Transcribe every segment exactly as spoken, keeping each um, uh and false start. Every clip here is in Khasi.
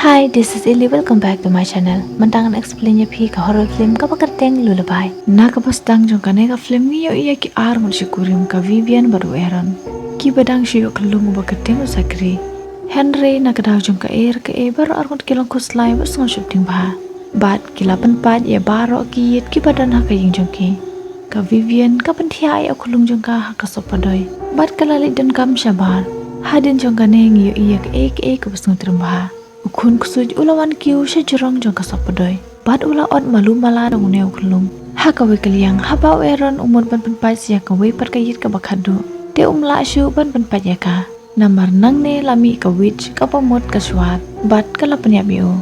Hi, this is Illy. Welcome back to my channel. Mynta ngan explain ïa phi ka horror film kaba kyrteng Lullaby. Na kaba sdang jong kane ka film ngi ïohi ïa ki arngut shi kurim, ka Vivian bad u Aaron, kiba dang shu ïoh khyllung uba kyrteng u Zachary. Hynrei na ka daw jong kaei re kaei baroh arngut ki long khuslai bad sngew sheptieng bha. Bad ki la pynpait ïa baroh ki ïit kiba don ha ka ïing jong ki. Ka Vivian ka pynthiah ïa u khyllung jong ka ha ka sohpadoi bad ka la leit donkam shabar. Hadien jong kane ngi ïohi ïa kaei kaei kaba sngewtriem bha. U khun ksuid u la wan kiew sha jrong jong ka sohpadoi bad u la ot malu mala da une u khyllung. Ha kawei ka liang, haba u Aaron u mut ban pynpait sa ïa kawei pat ka ïit kaba khatduh, te um lah shuh ban pynpait ïa ka. Namar nangne la mih ka witch kaba mut ka shuar bad ka la pynïap ïa u.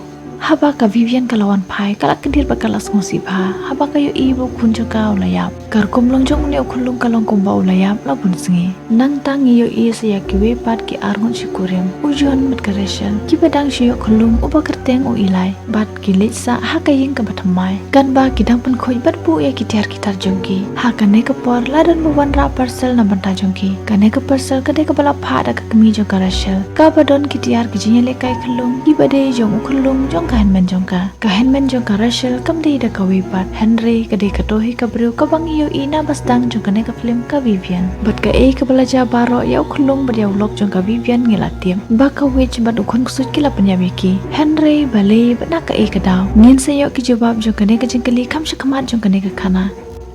Haba ka Vivian ka la wan phai, ka la kyndit bad ka la sngewsih bha haba ka ïohi ba u khun jong ka u la ïap. Ka rukom long jong une u khyllung ka long kumba u la ïap la bun sngi. Nangta ngi ïohi sa ïa kiwei pat ki arngut shi kurim, u John bad ka Rachel, kiba dang shu ïoh khyllung uba kyrteng u Eli, bad ki leit sah ha ka ïing kaba thymmai, katba ki dang pynkhuid bad buh ïa ki tiar ki tar jong ki. Ha kane ka por la don ba wanrah parcel na bynta jong ki. Kane ka parcel ka dei kaba la phah da ka kmie jong ka Rachel, kaba don ki tiar ki jingïalehkai khyllung kiba dei jong u khyllung jong ka hynmen jong ka. Ka hynmen jong ka Rachel kam dei da kawei pat, hynrei ka dei kato hi ka briew kaba ngi ïohi na ba sdang jong kane ka film, ka Vivian. Bad kaei kaba la jia baroh ïa u khyllung bad ïa u lok jong ka Vivian ngi la tip, ba ka witch bad u khun ksuid ki la pynïap ïa ki. Hynrei balei bad na kaei ka daw? Ngin sa ïoh ki jubab jong kane ka jingkylli kham shakhmat jong kane ka khana.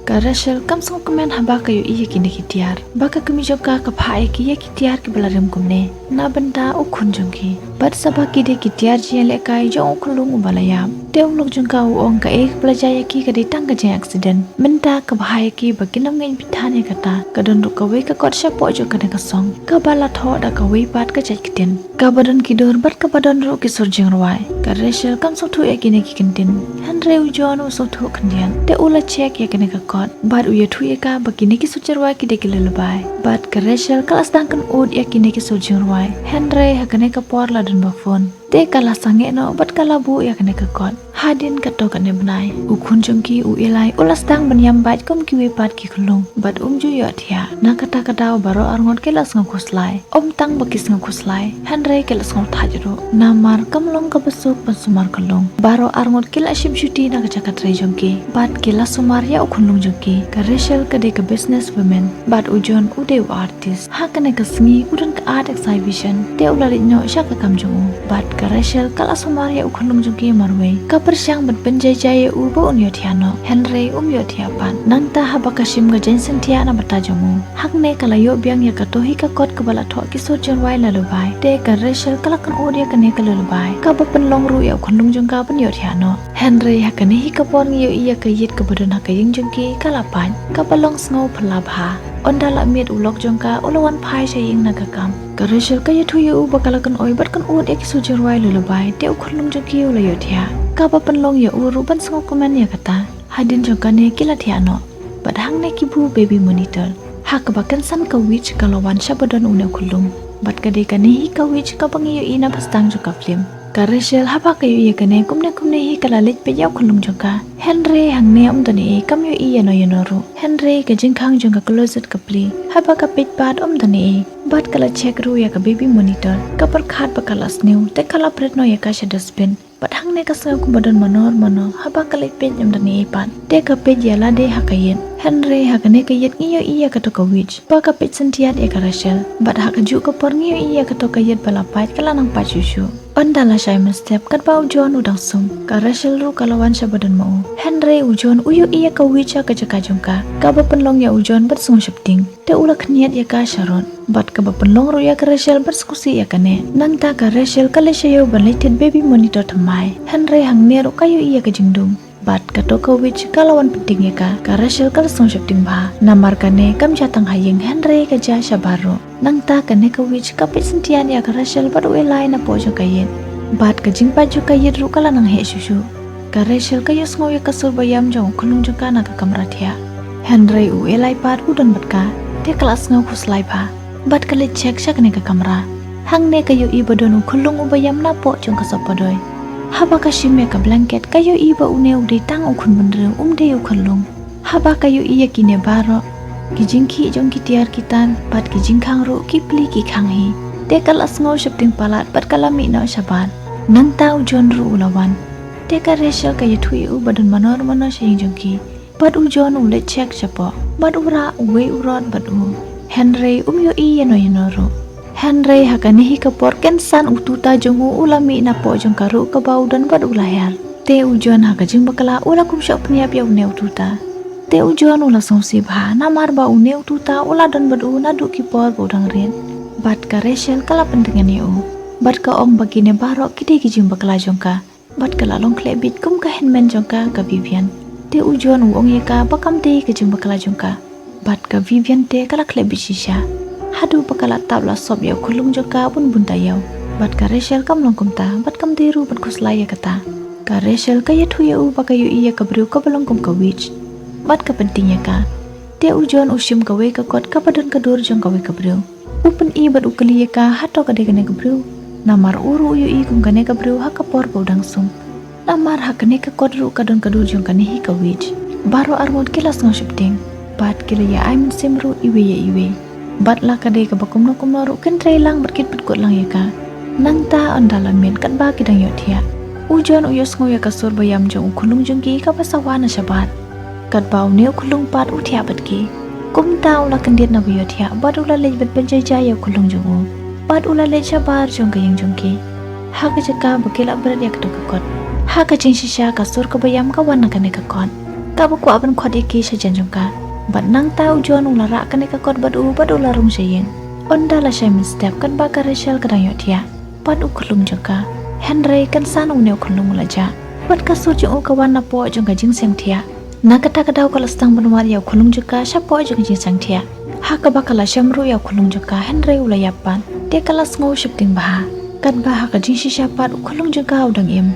Ka Rachel kam sngewkmen haba ka ïohi ïa kine ki tiar ba ka kmie jong ka ka phah ïa ki ïa ki tiar kiba la rim kumne na bynta u khun jong ki. Bad sa ba ki dei ki tiar jingïalehkai jong u khyllung uba la ïap, te u lok jong ka u ong kaei kaba la jia ïa ki ka dei tang ka jingaccident. Mynta ka bha ïa ki ba kin ym ngeit beit than ïa kata, ka don ruh kawei ka kot shapoh jong kane ka song kaba la thoh da kawei pat ka jait ktien, kaba don ki dur bad kaba don ruh ki sur jingrwai. Ka Rachel kam sngewthuh ïa kine ki kyntien, hynrei u John u sngewthuh khyndiat. Te u la check ïa kane ka kot bad u ïathuh ïa ka ba kine ki sur jingrwai ki dei ki lullaby. Bad ka Rachel ka la sdang kynud ïa kine ki sur jingrwai, hynrei ha kane ka por la don ba phone. Te ka la sangeh noh bad ka la buh ïa kane ka kot. Hadien katto katne bnai, u khun jong ki u Eli u la sdang ban ïam bad kum kiwei pat ki khyllung, bad um ju ïohthiah. Na kata ka daw baroh arngut ki la sngew khuslai. Ym tang ba ki sngew khuslai, hynrei ki la sngew thait ruh. Namar kam long kaba suk ban sumar khyllung. Baroh arngut ki la shim shuti na ka jaka trei jong ki bad ki la sumar ïa u khyllung jong ki. Ka Rachel ka dei ka business woman bad u John u dei u artist. Ha kane ka sngi u don ka art exhibition, te u la leit noh sha ka kam jong u. Bad ka Rachel ka la sumar ïa u khyllung jong ki marwei, ka pyrshang ban pynjai jai ïa u ba un ïohthiah noh, hynrei um ïohthiah pat. Nangta haba ka shim ka jaiñsyntiah na bynta jong u, hangne ka la ïoh biang ïa kato hi ka kot kaba la thoh ki sur jingrwai lullaby. Te ka Rachel ka la kynud ïa kane ka lullaby kaba pynlong ruh ïa u khyllung jong ka ban ïohthiah noh. Hynrei ha kane hi ka por ngi ïohi ïa ka ïit kaba don ha ka ïing jong ki ka la pait, kaba long sngew phylla bha. Ynda la miet u lok jong ka u la wan phai sha ïing na ka kam. Ka Rachel ka ïathuh ïa u ba ka la kynoi bad kynud ïa ki sur jingrwai lullaby, te u khyllung jong ki u la ïohthiah, kaba pynlong ïa u ruh ban sngewkmen ïa kata. Hadien jong kane ki la thiah noh bad hangne ki buh baby monitor, ha kaba kynsan ka witch ka la wan sha ba don une u khyllung. Bad ka dei kane hi ka witch kaba ngi ïohi na ba sdang jong ka film. Ka Rachel haba ka ïohi ïa kane, kumne kumne hi ka la leit peit ïa u khyllung jong ka, hynrei hangne um don ei ei, kam ïohi ïano ïano ruh. Hynrei ka jingkhang jong ka closet ka plie, haba ka peit pat um don ei ei. Bad ka la check ruh ïa ka baby monitor, ka pyrkhat ba ka la sniew, te ka la pret noh ïa ka sha dustbin. Bad hangne ka sngew kumba don manor manor, haba ka leit peit um don ei ei pat. Te ka peit ïa lade ha ka ïit, hynrei ha kane ka ïit ngi ïohi ïa kato ka witch ba ka peit syntiat ïa ka Rachel. Bad ha kajuh ka por ngi ïohi ïa kato ka ïit ba la pait ka la nang pait shuh shuh. Ynda la shai mynstep, katba u John u dang sum, ka Rachel ruh ka la wan sha ba don ma u. Hynrei u John u ïohi ïa ka witch ha ka jaka jong ka, kaba pynlong ïa u John ban sngew sheptieng. Te u la khynñiat ïa ka sha rud, bad kaba pynlong ruh ïa ka Rachel ban sngewsih ïa kane. Nangta ka Rachel ka leit sha ïew ban leit thied baby monitor thymmai, hynrei hangne ruh ka ïohi ïa ka jingdum. Bad kato ka witch ka la wan pyntieng ïa ka. Ka Rachel ka la sngew sheptieng bha, namar kane kam jia tang ha ïing, hynrei ka jia shabar ruh. Nangta kane ka witch ka peit syntiat ïa ka Rachel bad u Eli napoh jong ka ïit. Bad ka jingpait jong ka ïit ruh ka la nang heh shuh shuh. Ka Rachel ka ïohsngew ïa ka sur ba ïam jong u khyllung jong ka na ka kamra thiah, hynrei u Eli pat u don bad ka, te ka la sngew khuslai bha. Bad ka leit check sha kane ka kamra, hangne ka ïohi ba don u khyllung uba ïam napoh jong ka sohpadoi. Haba ka shim ïa ka blanket, ka ïohi ba une u dei tang u khun bynriew, um dei u khyllung. Haba ka ïohi ïa kine baroh, ki jingkhih jong ki tiar ki tar bad ki jingkhang ruh ki plie ki khang hi, te ka la sngew sheptieng palat bad ka la mih noh shabar. Nangta u John ruh u la wan. Te ka Rachel ka ïathuh ïa u ba don mano mano sha ïing jong ki. Bad u John u leit check shapoh. Bad u rah uwei u rod bad u. Hynrei um ïohi ïano ïano ruh. Hynrei ha kane hi ka por kynsan u tuta jong u u la mih napoh jong ka ruh kaba u don bad u la hiar. Te u John ha ka jingbakla u la kum shoh pynïap ïa une u tuta. Te u John u la sngewsih bha namar ba une u tuta u la don bad u naduh ki por ba u dang rit. Bad ka Rachel ka la pyntngen ïa u. Bad ka ong ba kine baroh ki dei ki jingbakla jong ka. Bad ka la long khleh bit kum ka hynmen jong ka ka Vivian. Te u John u ong ïa ka ba kam dei ka jingbakla jong ka. Bad ka Vivian te ka la khleh bit shisha. Haduh ba ka la tap la sop ïa u khunlung jong ka bun bun taïew. Bad ka Rachel kam long kumta bad kam dei ruh ban khuslai ïa kata. Ka Rachel ka ïathuh ïa u ba ka ïohi ïa ka briew kaba long kum ka witch. Bad ka pyntieng ïa ka. Te u John u shim kawei ka kot kaba don ka dur jong kawei ka briew. U pyni bad u kylli ïa ka hato ka dei kane ka briew. Namar u ruh u ïohi kum kane ka briew ha ka por ba u dang sum. Namar ha kane ka kot ruh ka don ka dur jong kane hi ka witch. Baroh arngut ki la sngew sheptieng. Bad ki la ïa ai mynsiem ruh iwei ïa iwei. Bad la ka dei kaba kumno kumno ruh kin trei lang bad kin pynkut lang ïa ka. Nangta ynda la miet katba ki dang ïohthiah. U John u ïohsngew ïa ka sur ba ïam jong u khunlung jong ki kaba sawa na shabar. Katba une u khunlung pat u thiah bad ki. Kumta u la kyndit na ba ïohthiah bad u la leit bad pynjaijai ïa u khunlung jong u. Bad u la leit shabar jong ka ïing jong ki. Ha ka jaka ba ki la bret ïa kato ka kot. Ha ka jingshisha ka sur kaba ïam ka wan na kane ka kot. Kaba kwah ban khot ïa ki shajan jong ka. Bad nangta u John u la rah kane ka kot bad u bad u la rung sha ïing. Ynda la shai mynstep katba ka Rachel ka dang ïohthiah. Bad u khunlung jong ka. Hynrei kynsan une u khunlung u la jah. Bad ka sur jong u ka wan napoh jong ka jingseng thiah. Na kata ka daw ka la sdang ban wad ïa u khunlung jong ka shapoh jong ka jingseng thiah. Ha kaba ka la shem ruh ïa u khunlung jong ka hynrei u la ïap pat. Te ka la sngew sheptieng bha. Katba ha ka jingshisha pat u khunlung jong ka u dang im.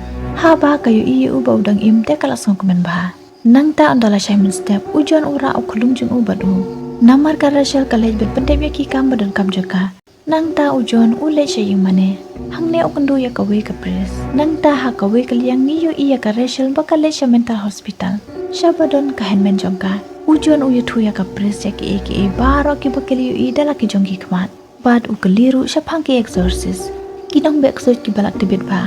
Haba ka ïohi ïa u ba u dang im te ka la sngewkmen bha. Nangta ynda la shai mynstep u John u rah u khunlung jong u bad u. Namar ka Rachel ka leit ban pyndep ïa ki kam ba donkam jong ka. Nangta u John u leit sha ïing mane. Hangne u kynduh ïa kawei ka priest. Nangta ha kawei ka liang ngi ïohi ïa ka Rachel ba ka leit sha mental hospital. Shaba don ka hynmen jong ka. U John u ïathuh ïa ka priest ïa kiei kiei baroh kiba ki la ïohi da la ki jong ki khmat. Bad u kylli ruh shaphang ki exorcist. Ki nongbeh ksuid kiba la tbit bha.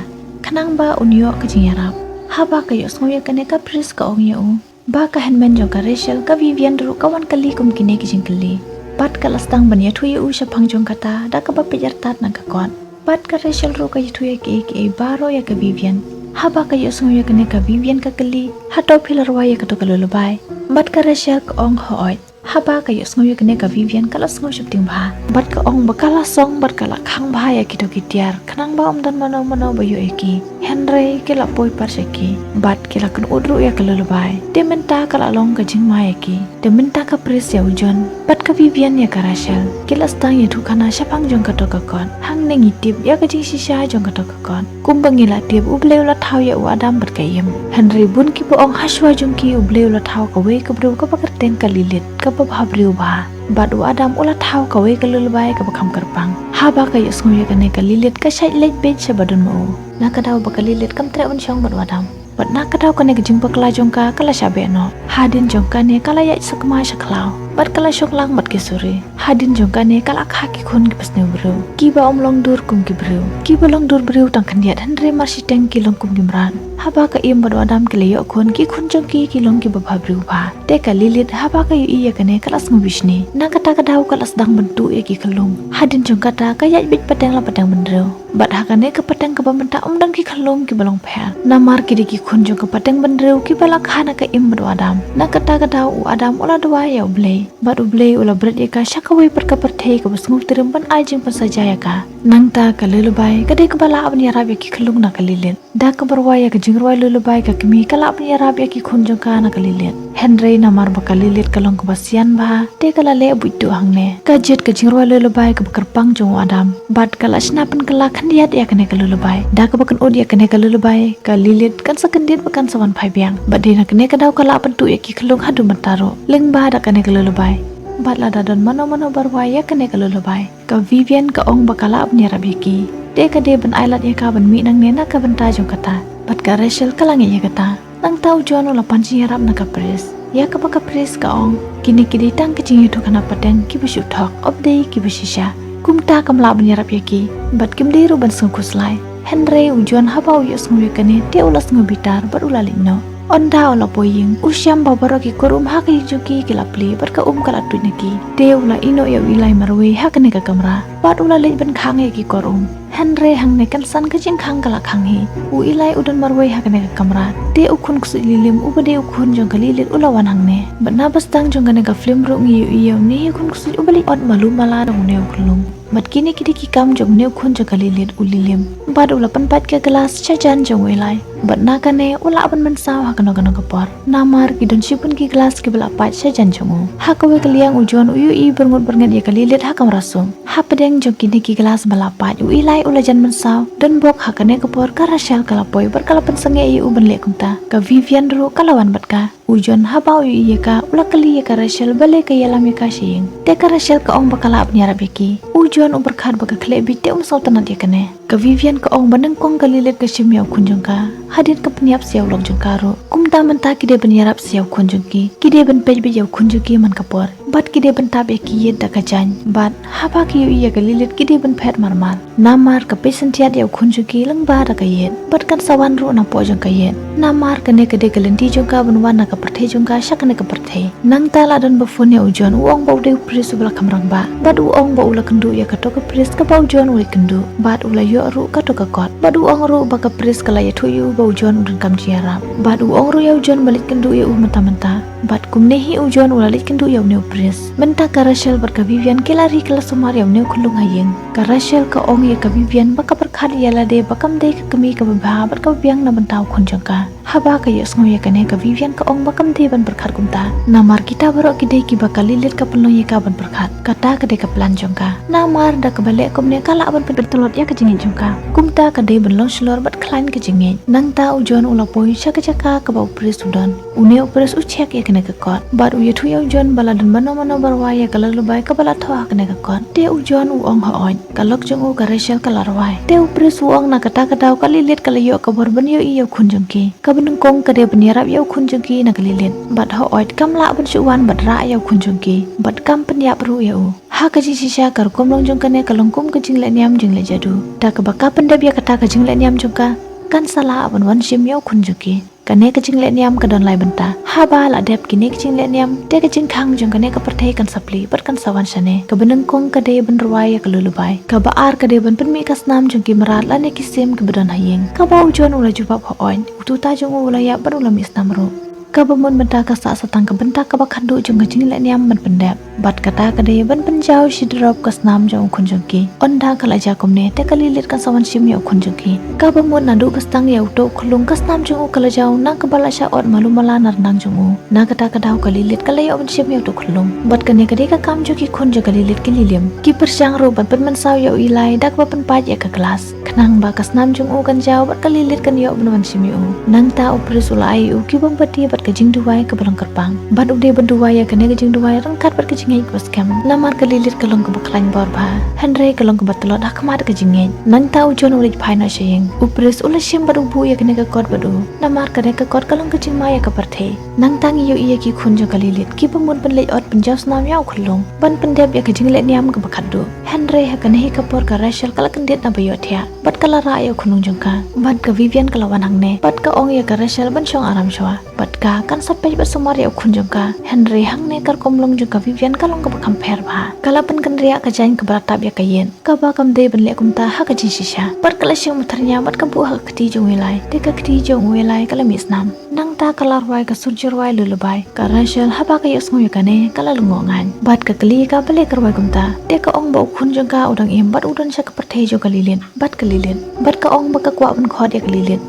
Khnang ba un ïoh ka jingïarap. Haba ka ïohsngew ïa kane ka priest ka ong ïa u. Ba ka hynmen jong ka Rachel ka Vivian ruh ka wan kylli kum kine ki jingkylli. Bad ka la sdang ban ïathuh ïa u shaphang jong kata da kaba peit artat na ka kot. Bad ka Rachel ruh ka ïathuh ïa kiei kiei baroh ïa ka Vivian. Haba ka ïohsngew ïa kane ka Vivian ka kylli. Hato phi la rwai ïa kato ka lullaby. Bad ka Rachel ka ong hooid. Haba ka ïohsngew ïa kane ka Vivian ka la sngew sheptieng bha. Bad ka ong ba ka la song bad ka la khang bha ïa kito ki tiar. Khnang ba ym don mano mano ba ïoh ïa ki. Hynrei ki la poi pat sha ki. Bad ki la kynud ruh ïa ka lullaby. Te mynta ka la long ka jingma ïa ki. Te mynta ka priest ïa u John. Bad ka Vivian ïa ka Rachel. Ki la sdang ïathuh khana shaphang jong kato ka kot. Hangne ngi tip ïa ka jingshisha jong kato ka kot. Kumba ngi la tip u Blei u la thaw ïa u Adam bad ka Im. Hynrei bun kiba ong hashwa jong ki u Blei u la thaw kawei ka briew kaba kyrteng ka Lilith. Kaba bhabriew bha. Bad u Adam u la thaw kawei ka lullaby kaba kham kyrpang. Haba ka ïohsngew ïa kane ka Lilith ka shait leit beit shaba don ma u. Na ka daw ba ka Lilith kam treh ban shong bad u Adam. Bad na ka daw kane ka jingbakla jong ka ka la shah beh noh. Hadien jong kane ka la ïaid sakma sha khlaw. Bad ka la shong lang bad ki suri. Hadien jong kane ka la kha ki khun kiba sniew briew. Kiba ym long dur kum ki briew. Kiba long dur briew tang khyndiat hynrei mar shiteng ki long kum ki mrad. Haba ka Im bad u Adam ki la ïoh khun ki khun jong ki ki long kiba bhabriew bha. Te ka Lilith haba ka ïohi ïa kane ka la sngew bishni. Na kata ka daw ka la sdang ban tuh ïa ki khyllung. Hadien jong kata ka ïaid beit pateng la pateng bynriew. Bad ha kane ka pateng kaba mynta ym don ki khyllung kiba long pher. Namar ki dei ki khun jong ka pateng bynriew kiba la kha na ka Im bad u Adam. Na kata ka daw u Adam u la duwai ïa u Blei. Bad u Blei u la bret ïa ka sha kawei pat ka pyrthei kaba sngewtriem ban ai jingpynshitom ïa ka. Nangta ka lullaby ka dei kaba lah ban ïarap ïa ki khyllung na ka Lilith. Da kaba rwai ïa ka jingrwai lullaby ka kmie ka lah ban ïarap ïa ki khun jong ka na ka Lilith. Hynrei namar ba ka Lilith ka long kaba sian bha, te ka la leh buit tuh hangne. Ka jied ka jingrwai lullaby kaba kyrpang jong u Adam. Bad ka la shna pynkylla khyndiat ïa kane ka lullaby. Da kaba kynud ïa kane ka lullaby, ka Lilith kan sa kyndit ba kan sa wan phai biang. Bad dei na kane ka daw ka lah ban tuh ïa ki khyllung haduh mynta ruh. Lyngba da kane ka lullaby. Bad lada don mano mano ba rwai ïa kane ka lullaby. Ka Vivian ka ong ba ka lah ban ïarap ïa ki. Te ka dei ban ai lad ïa ka ban mih nangne na ka bynta jong kata. Bad ka Rachel ka la ngeit ïa kata. Nangta u John u la pan jingïarap na ka priest. Ïa kaba ka priest ka ong. Kine ki dei tang ka jingïathuhkhana pateng kiba shu thok. Ym dei kiba shisha. Kumta kam lah ban ïarap ïa ki. Bad kim dei ruh ban sngewkhuslai. Hynrei u John haba u ïohsngew ïa kane te u la sngew bitar bad u la leit noh. Ynda u la poi ïing u shem ba baroh ki kur um ha ka ïing jong ki ki la plie bad ka um ka la tuid na ki. Te u la ïehnoh ïa u Eli marwei ha kane ka kamra bad u la leit ban khang ïa ki kur um. Hynrei hangne kynsan ka jingkhang ka la khang hi. U Eli u don marwei ha kane ka kamra. Te u khun ksuid lilim uba dei u khun jong ka Lilith u la wan hangne. Bad na ba sdang jong kane ka film ruh ngi ïohi ïa une u khun ksuid uba leit ot malu mala da une u khyllung. Bad kine ki dei ki kam jong une u khun jong ka Lilith u lilim. Bad u la pynpait ka glass sha jan jong u Eli. Bad na kane u lah ban mynsaw ha kano kano ka por. Namar ki don shibun ki glass kiba la pait sha jan jong u. Ha kawei ka liang u John u ïohi byrngut byrnget ïa ka Lilith ha kamra sum. Hapdeng jong kine ki glass ba la pait u Eli u la jan mynsaw. Donbok ha kane ka por ka Rachel ka la poi bad ka la pynsangeh ïa u ban leh kumta. Ka Vivian ruh ka la wan bad ka. U John haba u ïohi ïa ka u la kylli ïa ka Rachel balei ka ïalam ïa ka sha ïing. Te ka Rachel ka ong ba ka lah ban ïarap ïa ki. U John u pyrkhat ba ka khleh beit te um sngewtynnat ïa kane. Ka Vivian ka ong ba nyngkong ka Lilith ka shim ïa u khun jong ka. Hadien ka pynïap sa ïa u lok jong ka ruh. Kumta mynta ki dei ban ïarap sa ïa u khun jong ki. Ki dei ban peit beit ïa u khun jong ki man ka por. Bad ki dei ban tap ïa ki ïit da ka jaiñ. Bad haba ki ïohi ïa ka Lilith ki dei ban phet marmar. Namar ka peit syntiat ïa u khun jong ki lyngba da ka ïit. Bad kan sa wan ruh napoh jong ka ïit. Namar kane ka dei ka lynti jong ka ban wan na ka pyrthei jong ka sha kane ka pyrthei. Nangta la don ba phone ïa u John u ong ba u dei u priest uba la kham rangbah. Bad u ong ba u la kynduh ïa kato ka priest kaba u John u leit kynduh. Bad u la ïoh ruh kato ka kot. Bad u ong ruh ba ka priest ka la ïathuh ïa u ba u John u donkam jingïarap. Bad u ong ruh ïa u John ba leit kynduh ïa u mynta mynta. Bad kumne hi u John u la leit kynduh ïa une u priest. Mynta ka Rachel bad ka Vivian ki la ri ki la sumar ïa une u khyllung ha ïing. Ka Rachel ka ong ïa ka Vivian ba ka pyrkhat ïa lade ba kam dei ka kmie kaba bha bad kaba biang na bynta u khun jong ka. Haba ka ïohsngew ïa kane ka Vivian ka ong ba kam dei ban pyrkhat kumta. Namar kita baroh ki dei kiba ka Lilith ka pynlong ïa ka ban pyrkhat. Kata ka dei ka plan jong ka. Namar da kaba leh kumne ka lah ban pyntlot ïa ka jingngeit jong ka. Kumta ka dei ban long shlur bad khlaiñ ka jingngeit. Nangta u John u la poi sha ka jaka kaba u priest u don. Une u priest u check ïa kane ka kot. Bad u ïathuh ïa u John ba la don mano mano ba rwai ïa ka lulubai kaba la thoh ha kane ka kot. Te u John u ong hooid. Ka lok jong u ka Rachel ka la rwai. Te u priest u ong na kata ka daw ka Lilith ka la ïoh ka bor ban ïohi ïa u khun jong ki. Kaba nyngkong ka dei ban ïarap ïa u khun jong ki na ka Lilith. Bad hooid kam lah ban shu wan bad rah ïa u khun jong ki. Bad kam pynïap ruh ïa u. Ha ka jingshisha ka rukom long jong kane ka long kum ka jingleh niam jingleh jadu. Da kaba ka pyndep ïa kata ka jingleh niam jong ka. Kan sa lah ban wan shim ïa u khun jong ki. Kane ka jingleh niam ka don lai bynta. Haba la dep kine ka jingleh niam, te ka jingkhang jong kane ka pyrthei kan sa plie, bad kan sa wan shane. Kaba nyngkong ka dei ban rwai ïa ka lulubai. Kaba ar ka dei ban pynmih ka snam jong ki mrad lane ki sim kiba don ha ïing. Kaba u John u la jubab hooid. Utu ta jong u u la ïap bad u la mih snam ruh. Kaba mut mynta ka sah sa tang ka bynta kaba khatduh jong ka jingleh niam ban pyndep. Bad kata ka dei ban pynjaw shi drop ka snam jong u khun jong ki. Ynda ka la jia kumne te ka Lilith kan sa wan shim ïa u khun jong ki. Kaba mut naduh ba sdang ïa uto u khyllung ka snam jong u ka la jaw na kaba la shah ot malu mala na rnang jong u. Na kata ka daw ka Lilith ka la ïoh ban shim ïa uto u khyllung. Bad kane ka dei ka kam jong ki khun jong ka Lilith ki lilim. Ki pyrshang ruh ban pynmynsaw ïa u Eli da kaba pynpait ïa ka glass. Khnang ba ka snam jong u kan jaw bad ka Lilith kan ïoh ban wan shim ïa u. Nangta u priest u la ai ïa u ki bom bati bad ka jingduwai kaba long kyrpang. Bad u dei ban duwai ïa kane ka jingduwai ryngkat bad ka jingngeit kaba skhem. Namar ka Lilith ka long kaba khlaiñ bor bha. Hynrei ka long kaba tlot ha khmat ka jingngeit. Nangta u John u leit phai noh sha ïing. U priest u la shim bad u buh ïa kane ka kot bad u. Namar kane ka kot ka long ka jingma ïa ka pyrthei. Nangta ngi ïohi ïa ki khun jong ka Lilith kiba mut ban leit ot pynjaw snam ïa u khyllung. Ban pyndep ïa ka jingleh niam kaba khatduh. Hynrei ha kane hi ka por ka Rachel ka la kyndit na ba ïohthiah. Bad ka la rah ïa u khyllung jong ka. Bad ka Vivian ka la wan hangne. Bad ka ong ïa ka Rachel ban shong aram shuwa. Bad ka kan sa peit bad sumar ïa u khun jong ka. Hynrei hangne ka rukom long jong ka Vivian ka long kaba kham pher bha. Ka la pynkynriah ka jaiñ kaba la tap ïa ka ïit. Kaba kam dei ban leh kumta ha ka jingshisha. Bad ka la shim u thyrñia bad ka buh ha ka kti jong u Eli. Te ka kti jong u Eli ka la mih snam. Nangta ka la rwai ka sur jyrwai lulubai. Ka Rachel haba ka ïohsngew ïa kane ka la lyngngoh ngaiñ. Bad ka kylli ïa ka balei ka rwai kumta. Te ka ong ba u khun jong ka u dang im bad u don sha ka pyrthei jong ka Lilith. Bad ka Lilith. Bad ka ong ba ka kwah ban khot ïa ka Lilith.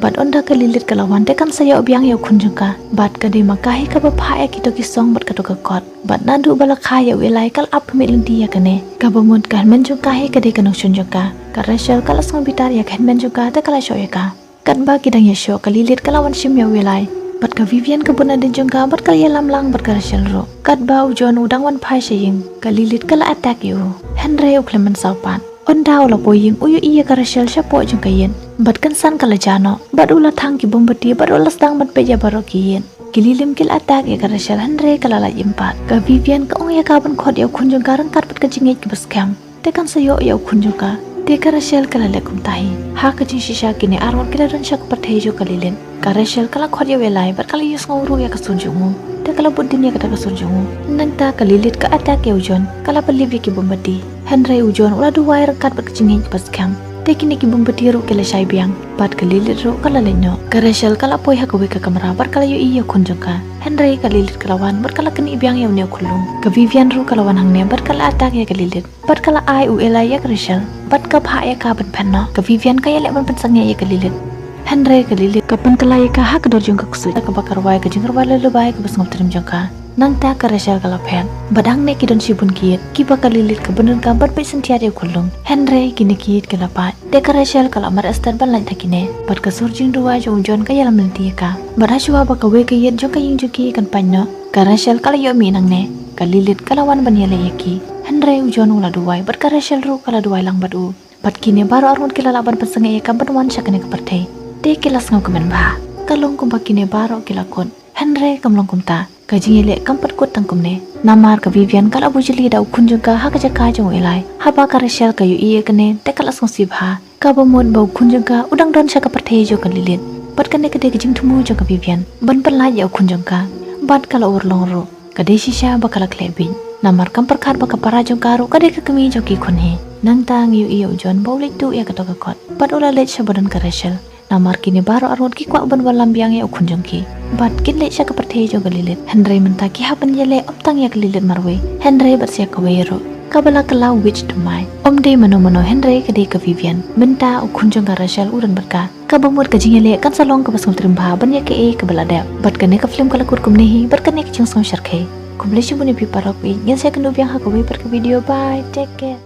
Bad ynda ka Lilith ka la wan te kan sa ïoh biang ïa u khun jong ka. Bad ka dei ma ka hi kaba phah ïa kito ki song bad kato ka kot. Bad naduh ba la kha ïa u Eli ka la ap khmih lynti ïa kane. Kaba mut ka hynmen jong ka hi ka dei ka nongshun jong ka. Ka Rachel ka la sngew bitar ïa ka hynmen jong ka te ka la shoh ïa ka. Katba ki dang ïashoh ka Lilith ka la wan shim ïa u Eli. Bad ka Vivian ka bun nadien jong ka bad ka la ïalam lang bad ka Rachel ruh. Katba u John u dang wan phai sha ïing ka Lilith ka la attack ïa u. Hynrei u khlem mynsaw pat. Ynda u la poi ïing u ïohi ïa ka Rachel shapoh jong ka ïit. Bad kynsan ka la jah noh. Bad u la thang ki bom bati bad u la sdang ban peit ïa baroh ki ïit. Ki lilim ki la attack ïa ka Rachel hynrei ka la lait im pat. Ka Vivian ka ong ïa ka ban khot ïa u khun jong ka ryngkat bad ka jingngeit kaba skhem. Te kan sa ïoh ïa u khun jong ka. Te ka Rachel ka la leh kumta hi. Ha ka jingshisha kine arngut ki la don sha ka pyrthei jong ka Lilith. Ka Rachel ka la khot ïa u Eli bad ka la ïohsngew ruh ïa ka sur jong u. Te ka la bud dien ïa kata ka sur jong u. Nangta ka Lilith ka attack ïa u John, ka la pynlip ïa ki mombati. Hynrei u John u la duwai ryngkat bad ka jingngeit kaba skhem. Te kine ki mombati ruh ki la shai biang bad ka Lilith ruh ka la leit noh. Ka Rachel ka la poi ha kawei ka kamra bad ka la ïohi ïa u khun jong ka. Hynrei ka Lilith ka la wan bad ka la knieh biang ïa une u khyllung. Ka Vivian ruh ka la wan hangne bad ka la attack ïa ka Lilith. Bad ka la ai u Eli ïa ka Rachel bad ka phah ïa ka ban phet noh. Ka Vivian ka ïaleh ban pynsangeh ïa ka Lilith. Hynrei ka Lilith ka pynkylla ïa ka ha ka dor jong ka ksuid, kaba ka rwai ka jingrwai lehlubai kaba sngewtriem jong ka. Nangta ka Rachel ka la phet bad hangne ki don shibun ki ïit kiba ka Lilith ka bun ryngkat bad peit syntiat ïa u khyllung. Hynrei kine ki ïit ki la pait. Te ka Rachel ka la mareh stad ban lait ha kine bad ka sur jingduwai jong u John ka ïalam lynti ïa ka. Bad hashwa ba kawei ka ïit jong ka ïing jong ki kan pait noh, ka Rachel ka la ïoh mih nangne. Ka Lilith ka la wan ban ïaleh ïa ki. Hynrei u John u la duwai bad ka Rachel ruh ka la duwai lang bad u. Bad kine baroh arngut ki la lah ban pynsangeh ïa ka ban wan sha kane ka pyrthei. Te ki la sngew kmen bha. Ka long kumba kine baroh ki la kut. Hynrei kam long kumta. Ka jingïaleh kam pat kut tang kumne. Namar ka Vivian ka la buh jylli da u khun jong ka ha ka jaka jong u Eli. Haba ka Rachel ka ïohi ïa kane te ka la sngewsih bha. Kaba mut ba u khun jong ka u dang don sha ka pyrthei jong ka Lilith. Bad kane ka dei ka jingthmu jong ka Vivian ban pynlait ïa u khun jong ka. Bad ka la urlong ruh. Ka dei shisha ba ka la khleh bieit. Namar kam pyrkhat ba ka para jong ka ruh ka dei ka kmie jong ki khun hi. Nangta ngi ïohi ïa u John ba u leit tuh ïa kato ka kot. Bad u la leit sha ba don ka Rachel. Namar kine baroh arngut ki kwah ban wallam biang ïa u khun jong ki. Bad kin leit sha ka pyrthei jong ka Lilith. Hynrei mynta ki hap ban ïaleh ym tang ïa ka Lilith marwei. Hynrei bad sa ïa kawei ruh. Kaba la kylla u witch thymmai. Ym dei mano mano hynrei ka dei ka Vivian. Mynta u khun jong ka Rachel u don bad ka. Kaba mut ka jingïaleh kan sa long kaba sngewtriem bha ban ïa kaei kaba la dep. Bad kane ka film ka la kut kumne hi bad kane ka jingsngew shyrkhei. Khublei shibun ïa phi paralok, ngin sa ïakynduh biang ha kawei pat ka video. Bye, take care.